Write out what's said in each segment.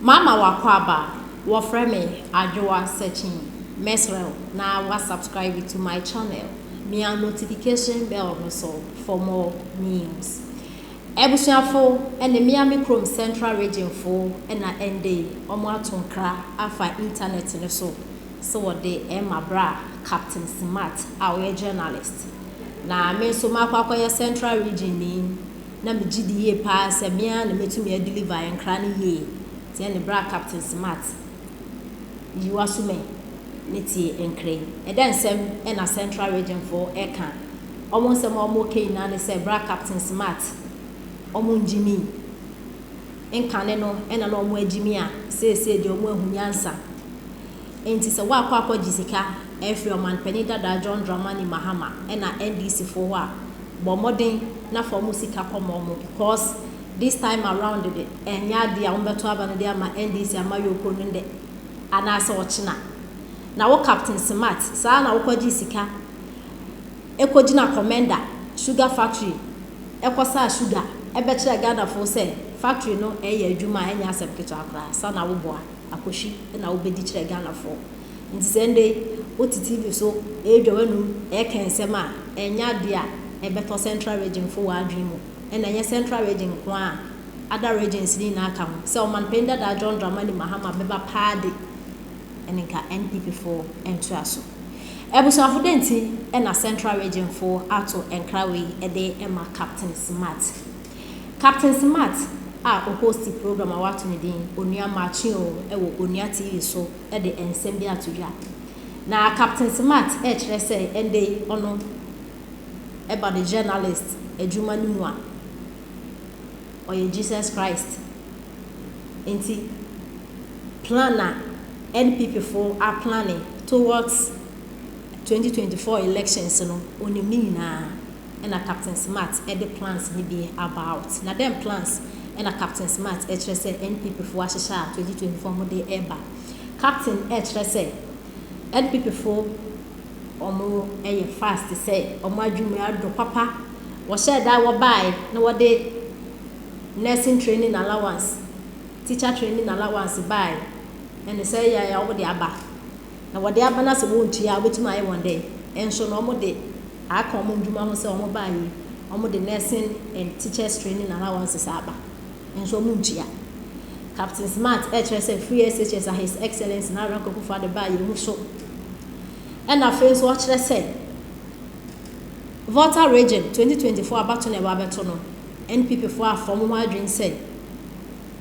Mama w'akwaaba, wɔfrɛ me Adwoa Searching. Mesrɛ wo na wa subscribe to my channel. Mia notification bell no so for more news. Abusuafo ne mmea me kurom Central Region fo na ɛndɛ yi wɔn ato nkra afa internet no so sɛ wɔde ɛma bra Captain Smart a ɔyɛ journalist. Na me nso makɔ akɔyɛ Central Region ni na megye di yie paa sɛ mmea na mɛtumi adeliver nkra no yie. Nti ɛne bra Captain Smart yi wasome ne tie nkra yi. Ɛdɛ nsɛm ɛna Central Region fo ɛka. Ɔmo nsɛm a ɔmo ka nyinaa ne sɛ bra Captain Smart ɔmo ngyimi nkane no ɛna na ɔmo agyimi a seesei deɛ ɔmo ahu nyansa. Nti sɛ woakɔ akɔgye sika ɛfiri ɔmanpanin dada John Dramani Mahama ɛna NDC foɔ hɔ a, bɔ mmɔden na fa ɔmo sika kɔma ɔmo, because this time around de, ɛnyɛ adeɛ a wɔbɛto aba no de ama NDC ama yoko no ndɛ anaasɛ ɔkyena. Na wo Captain Smart saa na wokɔgye sika ɛkɔgyina Komenda Sugar Factory ɛkɔsaa sugar ɛbɛkyerɛ Ghanafoɔ sɛ factory no ɛyɛ adwuma a ɛnyɛ asɛm ketewa koraa. Sa na woboa akɔhwi na wobɛdi kyerɛ Ghanafoɔ. Nti sɛ ndɛ wote TV so ɛredwa w'anum ɛreka nsɛm a, ɛnyɛ adeɛ a ɛbɛtɔ Central Region fo wɔ adwene mu. Ɛna ɛnyɛ Central Region nko a, other regions ne nyinaa ka ho sɛ ɔmanpanin dada John Dramani Mahama bɛba paa de, ɛne nka NPP foɔ ntoa so. Abusuafo, de nti ɛna Central Region foɔ ato nkra wei ɛde ɛma Captain Smart. Captain Smart a ɔhost program a wato ne din Onua Maakye O ɛwɔ Onua TV so ɛde nsɛm bi ato dwa. Na Captain Smart ɛrekyerɛ sɛ ɛndɛ yi ɔno ɛba ne journalist adwuma no mu a, ɔyɛ Jesus Christ. Nti plan a NPP foɔ are planning towards 2024 elections no, onim ne nyinaa. Ɛna Captain Smart ɛde plans ne bi aba out. Na dem plans ɛna Captain Smart ɛkyerɛ sɛ NPP foɔ ahyehyɛ a 2024 mo de ɛba. Captain ɛkyerɛ sɛ NPP foɔ ɔmo ɛyɛ fast, sɛ ɔmo adwuma adɔ papa. Wɔhyɛ da wɔbaeɛ na wɔde nursing training allowance, teacher training allowance baeɛ. Ɛne sɛ yɛ a wɔde aba na wɔde aba na sɛ wɔntua a, wɔbɛtumi ayɛ wɔn dɛ. Ɛnso na wɔde aka wɔn ndwuma ho sɛ wɔn baa yi, wɔde nursing and teachers training allowances aba nso wɔn ntua. Captain Smart ɛkyerɛ sɛ free SHS a His Excellence Nana Akufo Addo baa yɛn mu so. Ɛna afei nso ɔkyerɛ sɛ Volta Region 2024 abato na ɛwɔ abɛto no, NPP foɔ afa wɔn ho adwene sɛ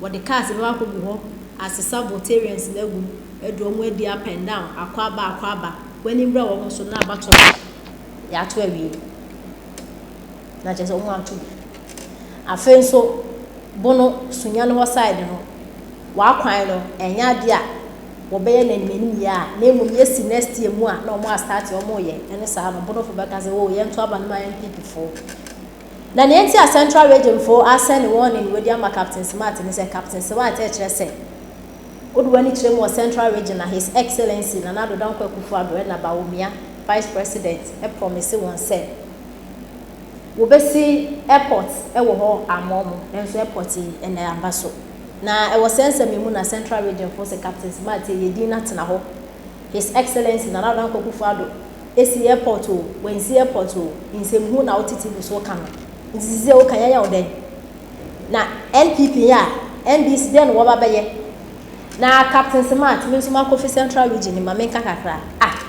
wɔde cars bɛba akɔgu hɔ asesa Voltarians na agu adu wɔn adi up and down, akɔ aba akɔ aba, wɔn anim brɛ wɔn so na abato no yɛato awie na kyerɛ sɛ wɔn ato bi. Afei nso Bono Sunyani hɔ side no, wakwan no ɛnyɛ adeɛ a wɔbɛyɛ n'anim anim yie a, na mmom yɛsi next year mu a na wɔn astart wɔn yɛ. Ɛne saa no Bonofo bɛka sɛ o yɛnto aba no ma NPP foɔ. Na nea nti a Central Region foɔ asɛn ne warning wɔdi ama Captain Smart ne sɛ Captain Smart ɛkyerɛ sɛ wode w'ani kyerɛ mu wɔ Central Region na His Excellency Nana Addo Dankwa Akufo-Addo ɛna Bawumia vice president ɛpromise wɔn sɛ wɔbɛsi airport ɛwɔ hɔ ama ɔmo, nanso airport yi ɛna aba so. Na ɛwɔ sɛ nsɛm yi mu na Central Region foɔ sɛ Captain Smart yɛ din na tena hɔ. His Excellency Nana Addo Dankwa Akufo-Addo esi airport o, wɔnsi airport o, nsɛmhu na wote TV so ka no. Nti sisi a woka yɛyɛ wo dɛn? Na NPP a NDC dɛn na wɔba bɛyɛ? Na Captain Smart, me nso makɔfi Central Region ma menka kakra. Ah,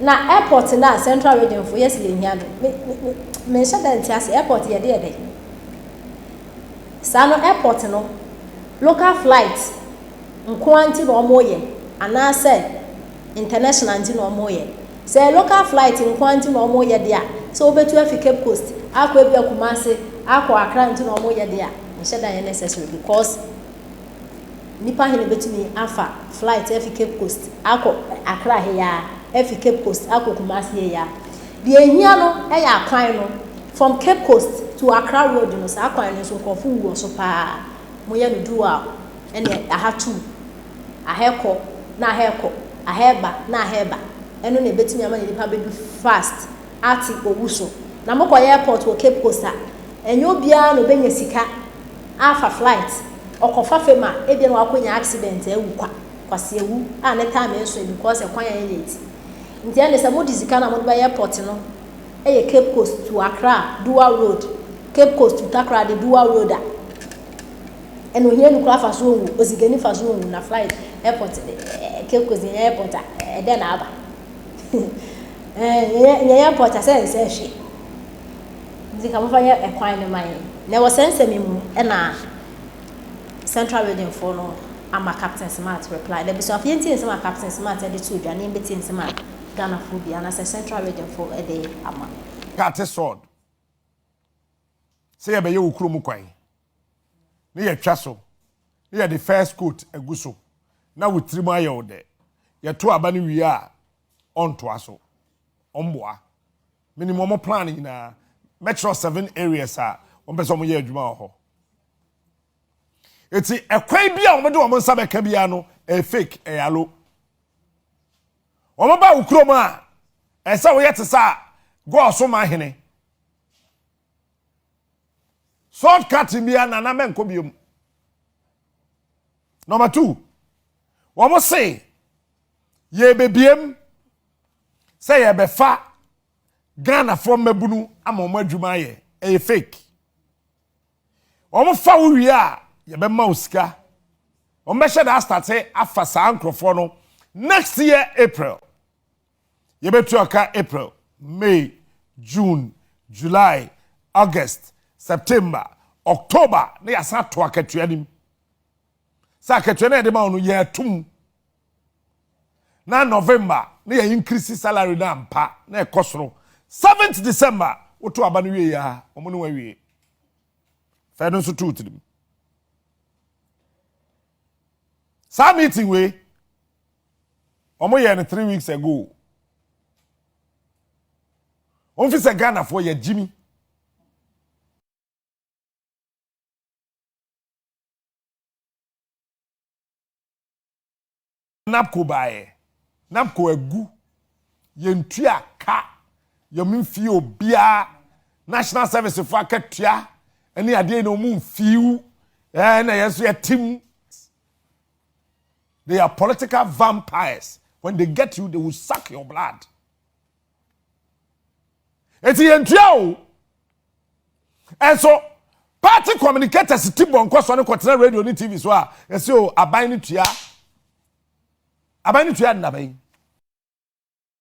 na airport na Central Region fo yɛsi yɛhia no, me me me menhyɛ da nte ase. Airport yɛde yɛ dɛn? Saa no airport no, local flight nkoa nti na wɔn yɛ anaasɛ international nti na wɔn yɛ? Sɛ local flight nkoa nti na wɔn yɛ deɛ a, sɛ wobɛtu afi Cape Coast akɔ ebi Kumasi akɔ Accra nti na wɔn yɛ deɛ a, nhyɛ da yɛ necessary, because nipa hene bɛtumi afa flight afi Cape Coast akɔ Accra he ya, afi Cape Coast akɔ Kumasi he ya. Deɛ ehia no yɛ akwan no from Cape Coast to Accra road no. Saa kwan no nso nkurɔfo wu wɔ so paa. Moyɛ no dual, ɛne aha two, aha ɛkɔ na aha ɛkɔ, aha ɛba na aha ɛba. Ɛno na ebɛtumi ama nipa bɛdu fast ate owu so. Na mokɔyɛ airport wɔ Cape Coast a, ɛnyɛ obiara na obɛnya sika afa flight. Ɔkɔfa fam a, ebia na wakɔnya accident awu kwa, kwasi awu a ne time nsoe because ɛkwan a ɛnyɛ nti. Nti ɛnde sɛ mode sika no a mode bɛyɛ airport no yɛ Cape Coast to Accra dual road, Cape Coast to Takoradi dual road a, ɛna ohiani koraa fa so onwu, osikani fa so onwu na flight airport de, Cape Coast yɛnyɛ airport a, ɛdɛn na aba? Ɛɛ, yɛnyɛ airport a sɛ ɛnsɛ hwee. Nti nka momfa nyɛ ɛkwan no ma yɛn. Na ɛwɔ saa nsɛm yi mu ɛna Central Region foɔ no ama Captain Smart reply. Na abusuafo yɛntie nsɛm a Captain Smart ɛde too dwa na yɛmbɛtie nsɛm a Ghanafoɔ bi anaasɛ Central Region foɔ ɛde ama. Kate sword sɛ yɛbɛyɛ wo kurom kwan ne yɛtwa so ne yɛde first coat agu so na wo tirim ayɛ wo dɛ. Yɛto aba no wie a ɔntoa so. Ɔmboa. Menim wɔn plan nyinaa. Mɛkyerɛw seven areas a wɔmpɛ sɛ wɔyɛ adwuma wɔ hɔ. Eti ɛkwan bi a wɔde wɔn nsa bɛka biara no ɛyɛ fake, ɛyɛ alo. Wɔn ba wo kurom a ɛsɛ woyɛ te sɛ gɔɔso ma hene. Salt cutting biara nana mɛnkɔ biom. Number 2, wɔn se yɛbɛbiem sɛ yɛbɛfa Ghanafoɔ mmabunu ama wɔn adwuma ayɛ, ɛyɛ fake. Wɔn fa wo wie a yɛbɛma wo sika. Wɔn bɛhyɛ da astate afa saa nkurɔfoɔ no next year April. Yɛbɛtua ka April, May, June, July, August, September, October na yɛasan ato akatua nim. Sɛ akatua no a yɛde ma wo no yɛatum. Na November na yɛ increase salary no ampa na ɛkɔ soro. 7th December woto aba no wie ya wɔn ne wawie. Fɛ no nso to tirim. Saa meeting wei wɔn yɛ no 3 weeks ago. Wɔn fi sɛ Ghanafoɔ yɛ gyimi. NABCO baeɛ. NABCO agu. Yɛntua ka. Yɛn mfie obiara. National Service fo akatua ne adeɛ na wɔn mfiw. Ɛɛ na yɛn nso yɛte They are political vampires. When they get you, they will suck your blood. Eti yɛntua o. Ɛnso party communicators ti bɔ nkɔsɔ ne kɔtena radio ne TV so a yɛsɛ o aban ne tua. Aban ne tua nnaba yi.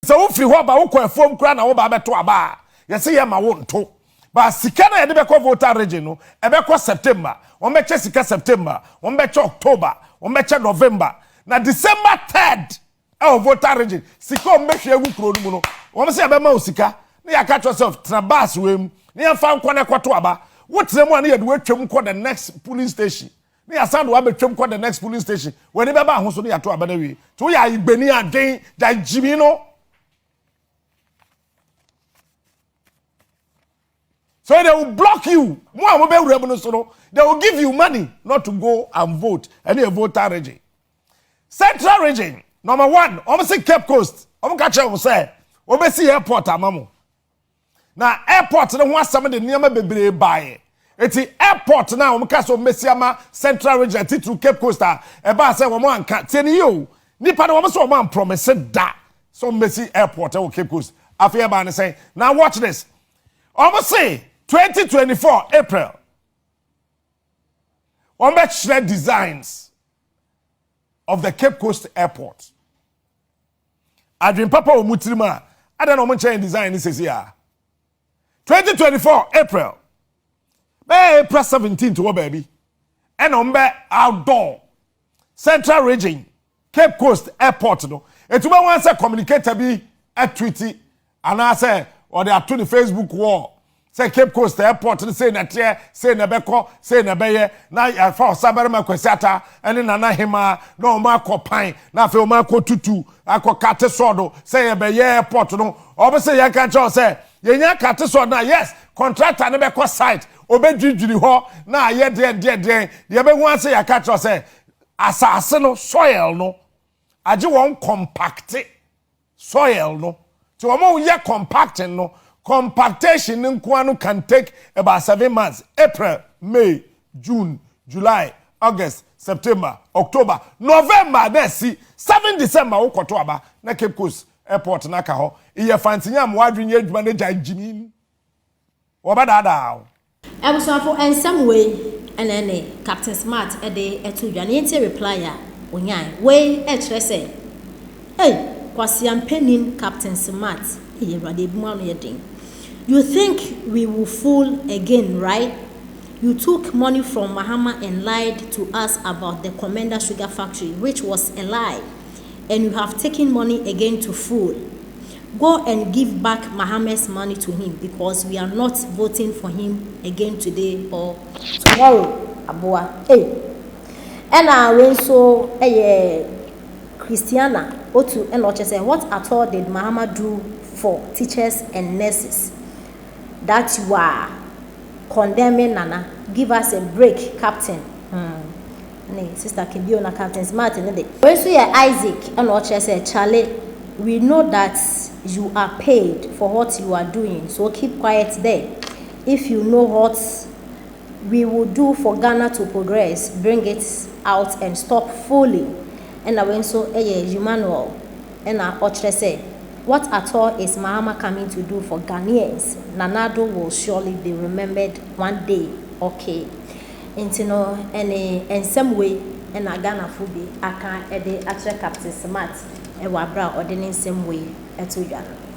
Sɛ wofiri hɔ ba wokɔ afuom koraa na woba abɛto aba a yɛsɛ yɛ ma wo nto. Ba sika na yɛde bɛkɔ Volta region no ɛbɛkɔ September. Wɔn bɛkyɛ sika September, wɔn bɛkyɛ October, wɔn bɛkyɛ November. Na December 3rd ɛwɔ Volta region sika wɔn bɛhwɛ agu kuro no mu no wɔn sɛ yɛbɛma wo sika na yɛaka kyerɛ sɛ tena bus wei mu na yɛmfa nkɔ na ɛkɔto aba. Wotena mu a na yɛde woatwam kɔ the next polling station na yɛasan de woabɛtwam kɔ the next polling station. W'ani bɛba ho so na yɛato aba no awie. Nti woyɛ ayigbani adwen gya gyimi no. So they will block you. Mo a mobɛwura mu no so no, they will give you money not to go and vote. Ɛne yɛ Volta region. Central region, number 1, wɔn se Cape Coast. Wɔn ka kyerɛ wɔn sɛ wɔbɛsi airport ama mo. Na airport no ho asɛm de nneɛma bebree baeɛ. Eti airport na wɔn ka sɛ wɔn bɛsi ama Central region titiri Cape Coast a ɛbaa sɛ wɔn anka tie ne yie o. Nipa no wɔn sɛ wɔn ampromise da sɛ wɔn bɛsi airport ɛwɔ Cape Coast. Afei ɛbaa ne sɛn. Now watch this. Wɔn se 2024 April wɔn bɛkyerɛ designs of the Cape Coast Airport. Adwene papa wɔ mu tirim a adan na wɔn nkyɛn design ne sisi a 2024 April bɛyɛ April 17 wɔ baabi ɛna wɔn bɛ outdoor Central Region Cape Coast Airport no etu bɛ wɔn sɛ communicator bi atwiti anaasɛ ɔde ato ne Facebook wall sɛ Cape Coast Airport no sei na ɛteɛ, sei na ɛbɛkɔ, sei na ɛbɛyɛ, na yɛafa ɔsabarima Kwasi Ata ne Nana Hemaa na wɔn akɔ pan na afei wɔn akɔ tutu akɔ kate sɔɔdo sɛ yɛbɛyɛ airport no. Wɔn sɛ yɛnka nkyerɛ wɔn sɛ yɛnya kate sɔɔdo na yes, contractor no bɛkɔ site, ɔbɛdwidwiri hɔ na ayɛ deɛn deɛn deɛn. Deɛ ɛbɛhu ase yɛaka kyerɛ sɛ asase no, soil no, agye wɔn compacte soil no. Nti wɔn yɛ compacting no, compactation no nkoa no can take about 7 months. April, May, June, July, August, September, October, November na asi 7 December wokɔto aba na Cape Coast Airport no aka hɔ. Eyɛ fantinya ma w'adwene nyɛ adwuma na gyae gyimi no. Wɔbɛdaadaa wo. Abusuafo nsɛm wei na ɛne Captain Smart de to dwa no yɛntie reply a onyae. Wei kyerɛ sɛ ei Kwasea mpanin Captain Smart ei Awurade ebinom ano yɛ den. You think we will fool again right? You took money from Mahama and lied to us about the Komenda sugar factory which was a lie and you have taken money again to fool. Go and give back Mahama's money to him because we are not voting for him again today or tomorrow. Aboa. Ei. Ɛna wei nso yɛ Christiana Otu ɛna ɔkyerɛ sɛ what at all did Mahama do for teachers and nurses that you are condemning Nana? Give us a break, Captain. Ne sister Kebio na Captain Smart ne de. Wei nso yɛ Isaac ɛna ɔkyerɛ sɛ Charlie, we know that you are paid for what you are doing, so keep quiet there. If you know what we will do for Ghana to progress, bring it out and stop fooling. Ɛna wei nso yɛ Emmanuel ɛna ɔkyerɛ sɛ what at all is Mahama coming to do for Ghanaians? Nana Addo will surely be remembered one day. Okay. Nti no ɛne nsɛm wei ɛna Ghanafo bi aka ɛde akyerɛ Captain Smart ɛwɔ abere a ɔde ne nsɛm wei ɛto dwa no.